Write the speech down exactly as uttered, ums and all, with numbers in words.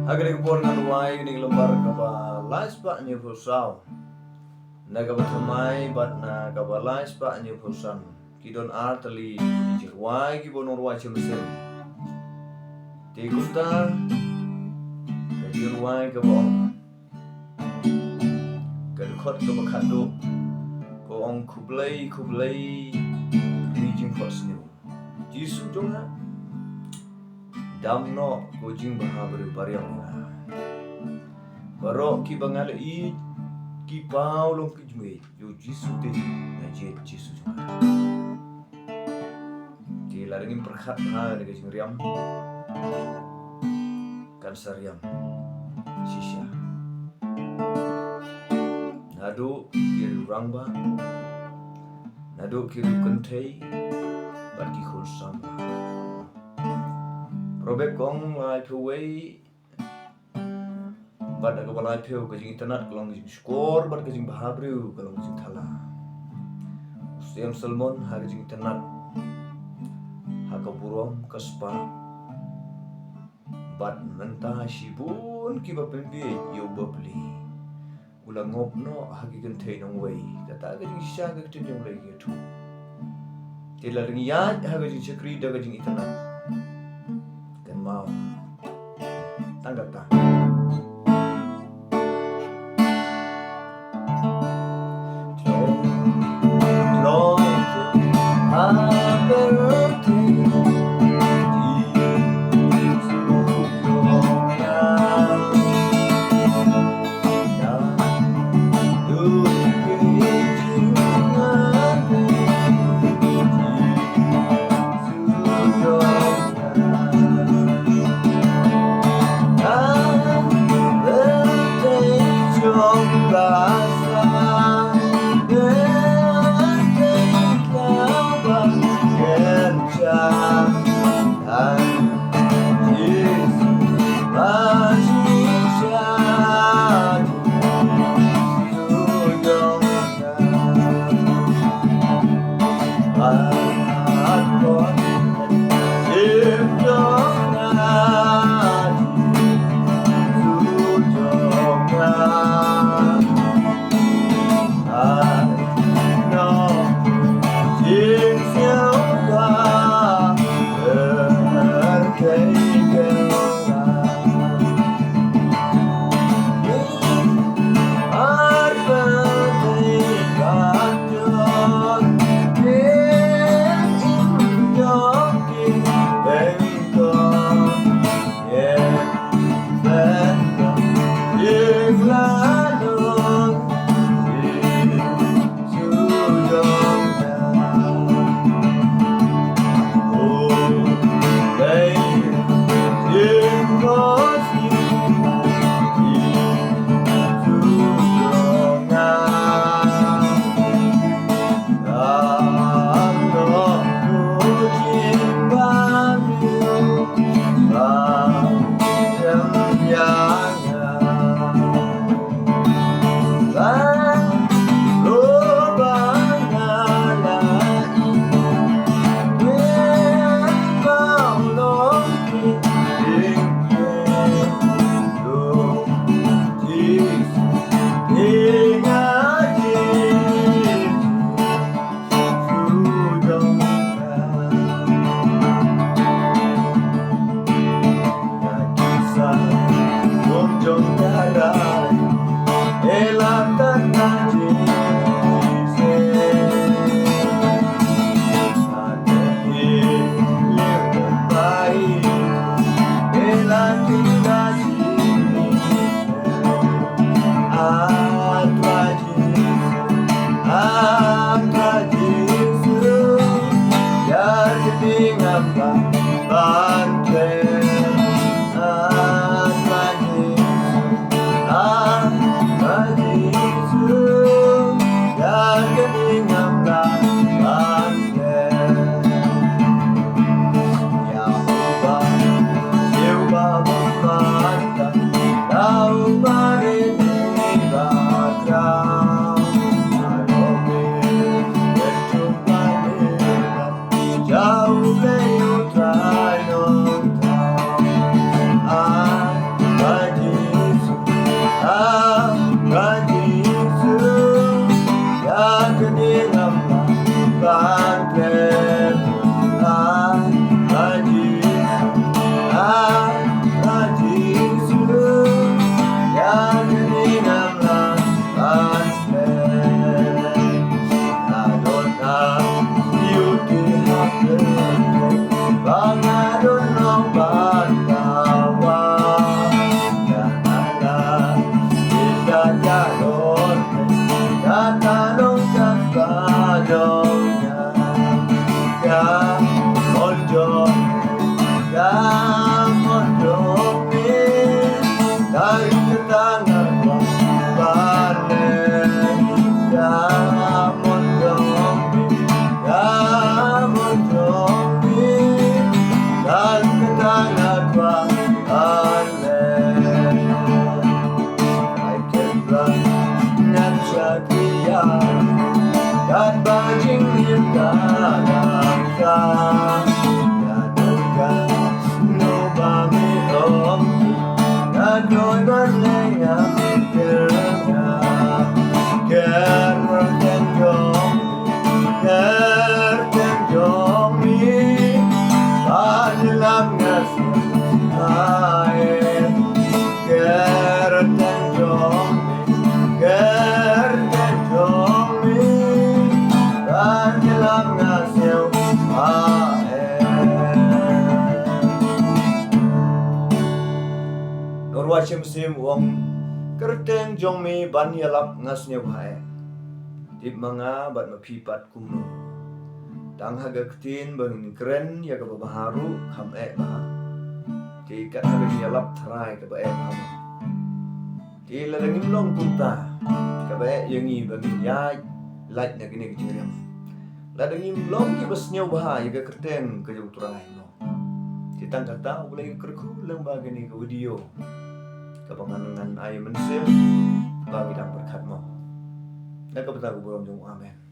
Ha kane ka por ngan rwai kane ka lymbar kaba lai spah hynñiew phew saw. Na kaba thymmai bad na kaba lai spah hynñiew phew san. Ki don ar tylli ki jingrwai kiba nongrwai shem shem. Te kumta ka jingrwai kaba ong, ka dkhot kaba khatduh ka ong, khublei, khublei, ri jingphohsniew Jisu jong nga. Dam noh ko jingbhabriew bariang ïa nga. Baroh kiba nga la ïeit ki paw long ki jingmut ïa u Jisu te, nga jied Jisu jong nga. Te lada ngim pyrkhat ha kane ka jingriam, kan sa riam shisha. Naduh ki riew rangbah, naduh ki riew kynthei bad ki khun samla. Proverb ka ong laiphew wei bad na kaba laiphew, ka jingitynnad ka long ka jingshukor bad ka jingbhabriew ka long ka jingthala. U Syiem Solomon ha ka jingitynnad ha ka burom ka spah bad mynta shibun kiba pynbieit ïa u bapli. U la ngop noh ha ki kynthei nongwei. Kata ka jingshisha ka ktien jong U Blei ka ïathuh. Te lada ngi ïaid ha ka jingshakri da ka jingitynnad, kan mut tang kata. Mynsiem u ong, kyrteng jong me ban ïalap nga sngewbha eh. Tip ma nga bad ma phi pat kumno. Tang ha ka ktien ba ngin kren ïa kaba bha ruh kham eh bha. Te kat ha ka jingïalap tharai kaba eh bha. Te lada ngim long kumta, kaba eh ïa ngi ba ngin ïaid lait na kane ka jingriam. Lada ngim long kiba sngewbha ïa ka kyrteng ka jong u Trai mo. Te tang kata U Blei un kyrkhu lyngba kane ka video kaba ngan, ngan ai mynsiem ba ngi dang pyrkhat mo. Na ka bynta ka burom jong u, amen.